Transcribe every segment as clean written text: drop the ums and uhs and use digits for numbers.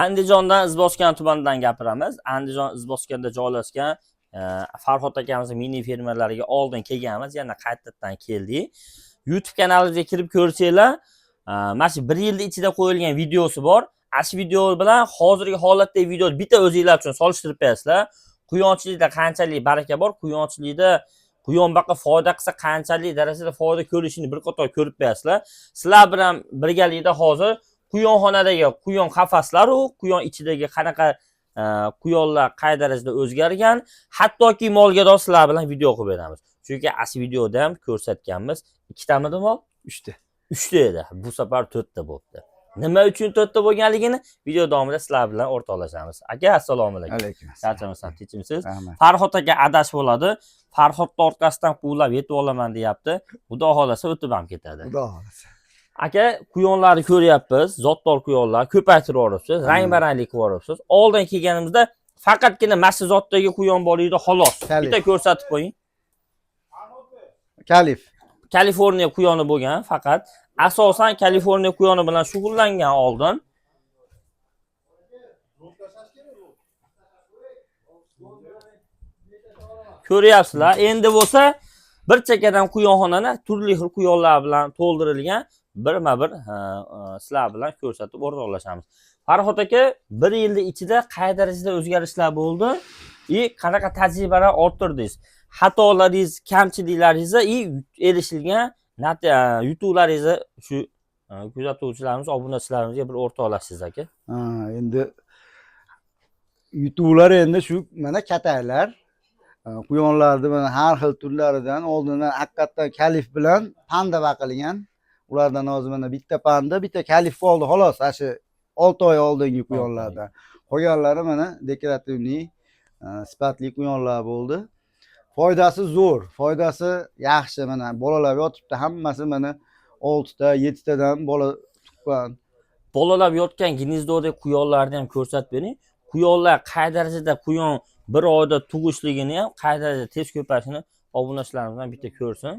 Andijondan Izboskan tumanidan gapiramiz. Andijon Izboskanda joylashgan Farhod akamizni mini fermerlariga oldin kelganmiz, yana qaytadan keldik. YouTube kanalimizga kirib ko'rsanglar, mana shu bir yilni ichida qo'yilgan videosi bor. Ana shu video bilan hozirgi holatdagi videoni bitta o'zinglar uchun solishtirib qo'yasizlar. Quyonchilikda qanchalik baraka bor, quyonchilikda quyonbaqa foyda qilsa qanchalik darajada foyda ko'rishini bir qator ko'rib qo'yasizlar. Sizlar bilan birgalikda hozir quyonxonadagi quyon qafaslaru quyon ichidagi qanaqa quyonlar qay darajada o'zgargan, hattoki molga doir sizlar bilan video qilib beramiz. Chunki asl videoda ham ko'rsatganmiz. Ikkitamidi mol? Uchta. Uchta edi. Bu safar to'rtta bo'libdi. Nima uchun to'rtta bo'lganligini video davomida sizlar bilan o'rtoqlashamiz. Aka, assalomu alaykum. Alaykum assalom. Charchamasdan tinchmisiz? Rahmat. Farhod aka adash bo'ladi. Farhodni orqasidan quvlab yetib olaman deyapti. Xudo xohlasa o'tib ham ketadi. Xudo xohlasa. Aka, quyonlarni ko'ryapmiz, zotdor quyonlar ko'paytirib yuboribsiz, rang-baranglik qilib yuboribsiz. Oldin kelganimizda faqatgina mana shu zotdagi quyon bor edi xolos. Kalif. Bitta ko'rsatib qo'ying. Kalif. Kaliforniya quyoni bo'lgan faqat. Asosan Kaliforniya quyoni bilan shug'ullangan oldin. Ko'ryapsizlar. Endi bo'lsa bir chekkadan quyonxonani turli xil quyonlar bilan to'ldirilgan birma-bir sizlar bilan ko'rsatib o'rtoqlashamiz. Farhod aka, bir yilni ichida qay darajada o'zgarishlar bo'ldi и qanaqa tajribalar orttirdingiz? Xatolaringiz, kamchiliklaringizni и erishilgan yutuqlaringizni shu kuzatuvchilarimiz, obunachilarimizga bir o'rtoqlashsiz aka. Ha, endi yutuqlar endi shu mana kataklar. Quyonlarni mana har xil turlaridan oldindan haqiqatdan kalif bilan panda baqilgan. Ulardan hozir mana bitta panda, bitta kalif qoldi xolos, ana shu 6 oy oldingi quyonlardan. Qolganlari mana dekorativniy sifatli quyonlar bo'ldi. Foydasi zo'r, foydasi yaxshi mana bolalar yotibdi, hammasi mana 6 ta, 7 tadan bola tuqqan. Bolalab yotgan gnezdodagi quyonlarni ham ko'rsatib bering. Quyonlar qay darajada quyon bir oyda tug'ishligini ham qay darajada tez ko'payishini obunachilarimizdan bitta ko'rsin.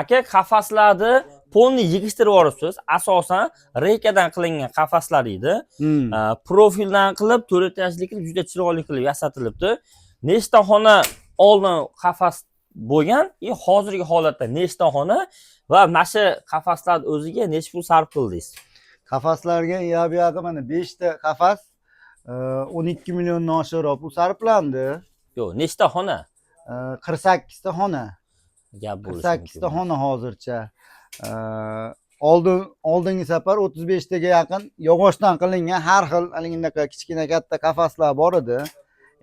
Aka, qafaslarni polni yig'ishtirib yuboribsiz. Asosan reykadan qilingan qafaslar edi. Profildan qilib, to'rt etajli qilib, juda chiroyli qilib yasatilibdi. Nechta xona oldin qafas bo'lgan, и hozirgi holatda nechta xona va mana shu qafaslar o'ziga necha pul sarf qildingiz? Qafaslarga bu yoqqa mana 5 ta qafas 12 milliondan oshiqroq pul sarflandi. Yo'q, nechta xona? 48 ta xona. Gap bo'lishi 48 ta mumkin. xona hozircha. Oldingi safar 35 taga yaqin yog'ochdan qilingan har xil haligi kichkina katta qafaslar bor edi.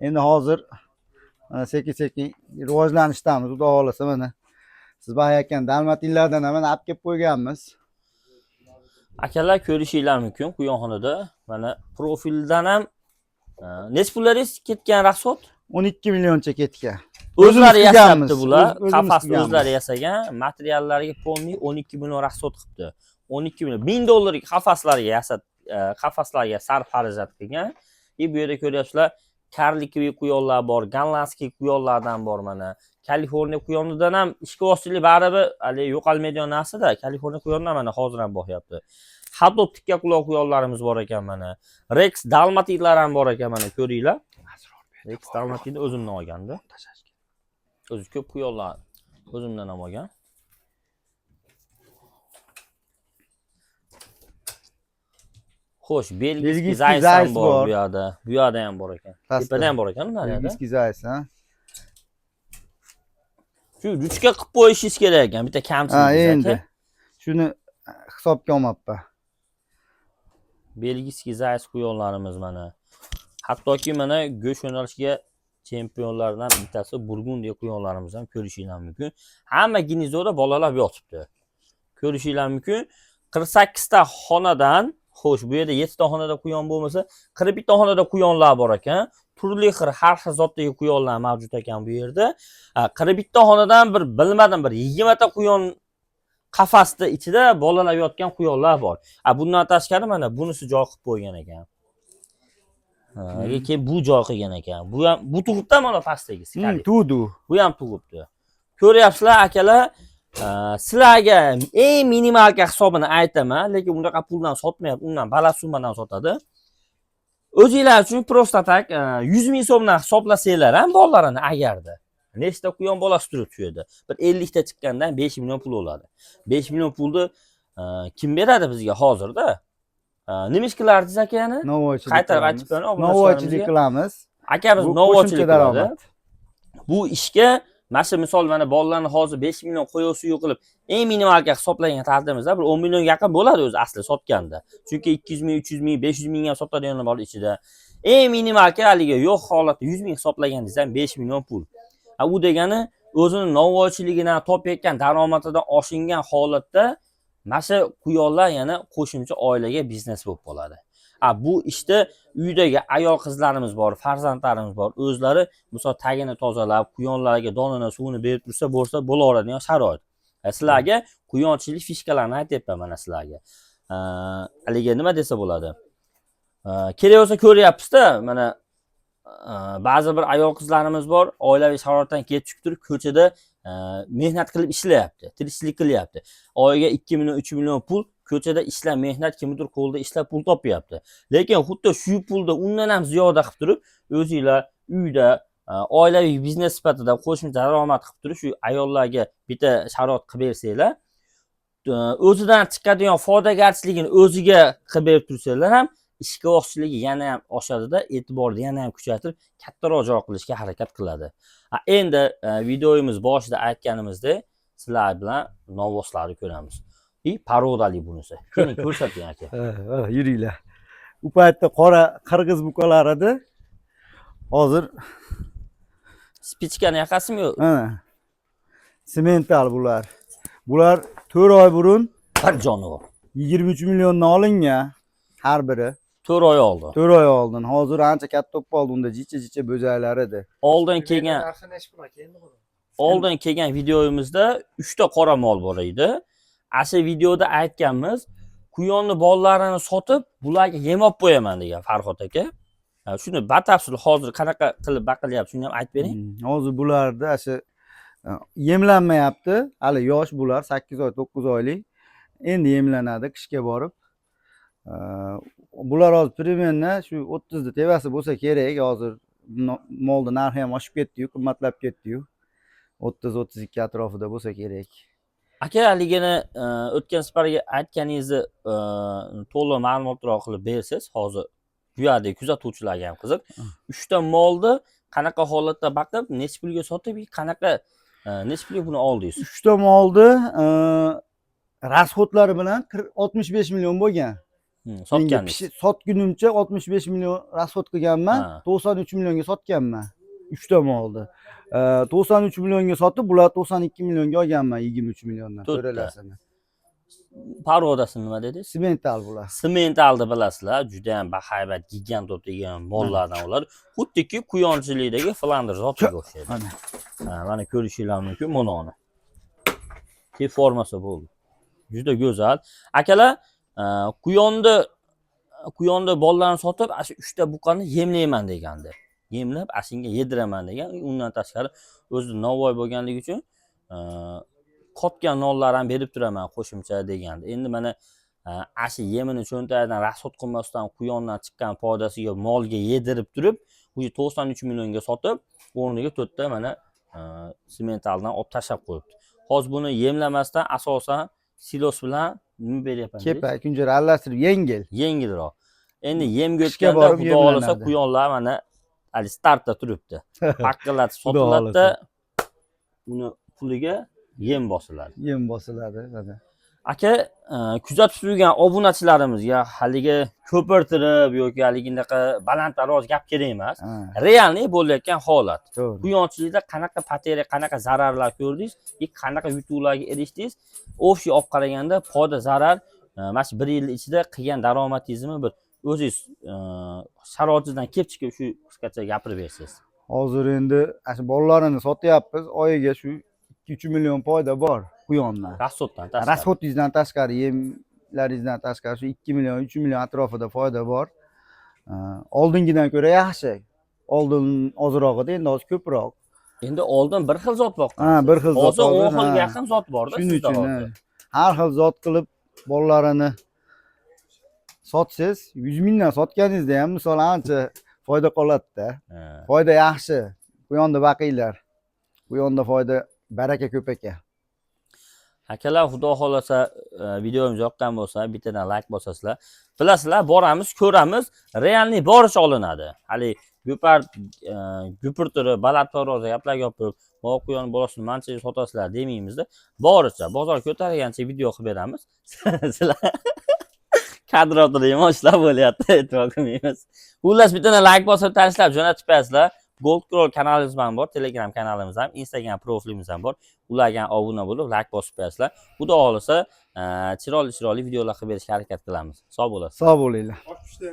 Endi hozir mana sekin-sekin rivojlanishdamiz. Xudo xohlasa mana siz aytgan dalmatinlardan ham mana olib kelib qo'yganmiz. Akalar, ko'rishinglar mumkin quyonxonada mana profildan ham necha pullaringiz ketgan расход? 12 millioncha ketgan. O'zlari O'zimiz yasabdi qilganmiz. bular. O'zimiz Qafasni qilganmiz. o'zlari yasagan, materiallarga полный 12 million расход qilibdi. 12 million, 1000 dollarlik qafaslarga yasab, qafaslarga sarf xarajat qilgan. И bu yerda ko'ryapsizlar, карликовый quyonlar bor, голландский quyonlardan bor mana. Kaliforniya quyonidan ham ishqibozchilik baribir hali yo'qolmaydigan narsada. Kaliforniya quyonidan mana hozir ham boqyapti. Hatto tikka quloq quyonlarimiz bor ekan mana. Rex dalmatinlar ham bor ekan mana, ko'ringlar. Rex dalmatinni o'zimdan olganda. O'zi ko'p quyonlar o'zimdan ham olgan. Xo'sh, belgiskiy Belgiskiy zays ham zays bor bor. bu yerda. Bu yerda ham bor ekan. Pastda. Tepada ham bor ekan ular yerda. Belgiskiy zays, ha? Shu ruchka qilib qo'yishingiz kerak ekan, bitta kamchilik. Ha, endi shuni hisobga olmabman. Belgiskiy zays quyonlarimiz mana. Hattoki mana go'sht yo'nalishiga chempionlardan bittasi Burgundiya quyonlarimiz ham ko'rishinglar mumkin. Hamma gnezdoda bolalab yotibdi. Ko'rishinglar mumkin. 48 ta xonadan, xo'sh, bu yerda 7 ta xonada quyon bo'lmasa, 41 ta xonada quyonlar bor ekan. Turli xil har xil zotdagi quyonlar mavjud ekan bu yerda. 41 ta xonadan bir bilmadim, bir 20 ta quyon qafasda ichida bolalab yotgan quyonlar bor. Bundan tashqari mana bunisi joy qilib qo'ygan ekan. Keyin bu joy qilgan ekan. Bu ham bu tug'ibdi mana pastdagisi. Tug'di. Bu ham tug'ibdi. Ko'ryapsizlar akalar, Sizlarga eng минималка hisobini aytaman, lekin unaqa puldan sotmayapti, undan baland summadan sotadi. O'zinglar uchun просто так 100 ming so'mdan hisoblasanglar ham bolalarini, agarda nechta quyon bolasi turibdi shu yerda, bir 50 ta chiqqandan 5 million pul bo'ladi. 5 million pulni kim beradi bizga hozirda? Nima ish qilardingiz, aka, yana? Novvoychilik Qaytarib qilamiz. aytib bering Novvoychilik obunachilarimizga. qilamiz. Akamiz Bu novvoychilik qo'shimcha qiladi. daromad. Bu ishga mana shu misol, mana bolalarni hozir 5 million qo'yuvsi yo'q qilib, eng минималка hisoblagan taqdirimizda bir 10 millionga yaqin bo'ladi o'zi asli sotganda. Chunki 200 ming, 300 ming, 500 ming ham sotadiganlar bor ichida. Eng минималка haligi yo'q holatda 100 ming hisoblagan ham 5 million pul. Ha, u degani o'zini novvoychiligidan topayotgan daromadidan oshingan holatda mana shu quyonlar yana qo'shimcha oilaga biznes bo'lib qoladi. A bu ishda uydagi ayol qizlarimiz bor, farzandlarimiz bor. O'zlari misol tagini tozalab, quyonlarga donini, suvini berib tursa bo'lsa bo'laveradigan sharoit. Sizlarga quyonchilik фишка larini aytyapman mana sizlarga. Haligi nima desa bo'ladi? Kerak bo'lsa ko'ryapmiz-da, mana ba'zi bir ayol qizlarimiz bor, oilaviy sharoitdan kelib chiqib turib ko'chada mehnat qilib ishlayapti, tirikchilik qilyapti. Oyiga 2 million, 3 million pul ko'chada ishlab, mehnat, kimnidir qo'lida ishlab pul topyapti. Lekin xuddi shu pulda undan ham ziyoda qilib turib, o'zinglar uyda oilaviy biznes sifatida qo'shimcha daromad qilib turib, shu ayollarga bitta sharoit qilib bersanglar, o'zidan chiqadigan foydagarchiligini o'ziga qilib berib tursanglar ham ishqiboqchiligi yana ham oshadida, e'tiborni yana ham kuchaytirib, kattaroq joy qilishga harakat qiladi. Ha, endi videomiz boshida aytganimizdek, sizlar bilan novvoslarni ko'ramiz. И породали bunisi. Keling, ko'rsating, aka. Ha, yuringlar. U paytda qora qirg'iz buqalar edi. Hozir Спичка ni yoqasizmi yo'q? Mana semental bular. Bular 4 oy burun Bir jonivor. 23 milliondan olingan har biri. 4 oy oldi. 4 oy oldin. Hozir ancha katta bo'lib qoldi, unda jicha-jicha bo'zaylar edi. Oldin kelgan Narxi nechi pul, aka, endi buni? Oldin kelgan videomizda 3 ta qora mol bor edi. Asha videoda aytganmiz, quyonni bolalarini sotib, bularga yem olib qo'yaman degan Farhod aka. Ha, shuni batafsil hozir qanaqa qilib baqilyapti, shuni ham aytib bering. Hozir bularda shu yemlanmayapti. Hali yosh bular, 8 oy, 9 oylik. Endi yemlanadi qishga borib. Bular hozir примерно shu 30 ni tevasi bo'lsa kerak. Hozir molni narxi ham oshib ketdi-yu, qimmatlab ketdi-yu. 30-32 atrofida bo'lsa kerak. Aka, haligini o'tgan safargi aytganingizni to'liq ma'lumotroq qilib bersangiz, hozir bu yerdagi kuzatuvchilarga ham qiziq. Uchta molni qanaqa holatda baqib, nechi pulga sotib, qanaqa nechi pulga buni oldingiz? Uchta molni расход lari bilan 65 million bo'lgan. Menga Sotganingiz. Sotgunimcha 65 million расход qilganman. 93 millionga sotganman. Uchta molni. 93 millionga sotib, bular 92 millionga olganman, 23 milliondan To'rtta. to'ralasini. Порода si nima dedingiz? Semental bular. Sementalni bilasizlar, juda ham bahaybat, gigant bo'lib degan mollardan ular. Xuddiki quyonchilikdagi Flandr zotiga o'xshaydi. Mana. Ha, mana ko'rishinglar mumkin mononi. Tip formasi bo'ldi. Juda go'zal. Akalar, quyonni bolalarini sotib, ana shu uchta buqani yemlayman degandi. Yemlab, ashinga yediraman degan. Undan tashqari o'zi novvoy bo'lganligi uchun qotgan nonlar ham berib turaman qo'shimcha degandi. Endi mana ashi yemini cho'ntagidan расход qilmasdan quyondan chiqqan foydasiga molga yedirib turib, уже 93 millionga sotib, o'rniga to'rtta mana sementaldan olib tashlab qo'yibdi. Hozir buni yemlamasdan asosan silos bilan nima beryapman dedingiz? Kepak, kunjara aralashtirib, yengil. Yengilroq. Endi yemga Qishga o'tganda borib xudo xohlasa yemlanadi. Quyonlar mana hali startda turibdi. Paqillatib Xudo sotiladida, xohlasa. uni puliga yem bosiladi. Yem bosiladi. Mana. Aka, kuzatib turgan obunachilarimizga haligi ko'pirtirib yoki haligi unaqa balandparvoz gap kerak emas. Реальный bo'layotgan holat. To'g'ri. Quyonchilikda qanaqa потеря, qanaqa zararlar ko'rdingiz, и qanaqa yutuqlarga erishdingiz? Общий olib qaraganda foyda, zarar, mana shu bir yil ichida qilgan daromadingizni bir o'zingiz sharoitingizdan kelib chiqib shu qisqacha gapirib bersangiz. Hozir endi ana shu bolalarini sotyapmiz. Oyiga shu 2-3 million foyda bor quyondan. Расход dan tashqari. Расход ingizdan tashqari, yemlaringizdan tashqari shu 2 million, 3 million atrofida foyda bor. Oldingidan ko'ra yaxshi. Oldin ozroq edi, endi hozir ko'proq. Endi oldin bir xil zot boqqansiz. Ha, bir xil zot Hozir oldin, 10 xilga ha. yaqin zot borda Shuning sizda uchun hozir. ha, har xil zot qilib bolalarini sotsangiz, 100 mingdan sotganingizda ham misol ancha foyda qoladi-da. Ha. Foyda yaxshi. Quyonni baqinglar. Quyonda foyda, baraka ko'p ekan. Akalar, xudo xohlasa videomiz yoqqan bo'lsa, bittadan like bosasizlar. Bilasizlar, boramiz, ko'ramiz, реальный boricha olinadi. Hali gupar gupirtirib, balandparvoz gaplar gapirib, "Mo quyon bolasini manchaga sotasizlar" demaymizda. Boricha, bozor ko'targancha video qilib beramiz. Sizlar kadr ortida yomon ishlar bo'lyapti, e'tibor qilmaymiz. Xullas, bittadan like bosib, tashlab jo'natib qo'yasizlar. Gold Crow kanalimiz ham bor, Telegram kanalimiz ham, Instagram profilimiz ham bor. Ularga ham obuna bo'lib, like bosib qo'yasizlar. Xudo xohlasa, chiroyli chiroyli videolar qilib berishga harakat qilamiz. Sog' bo'lasizlar. Sog' bo'linglar. 60 ta.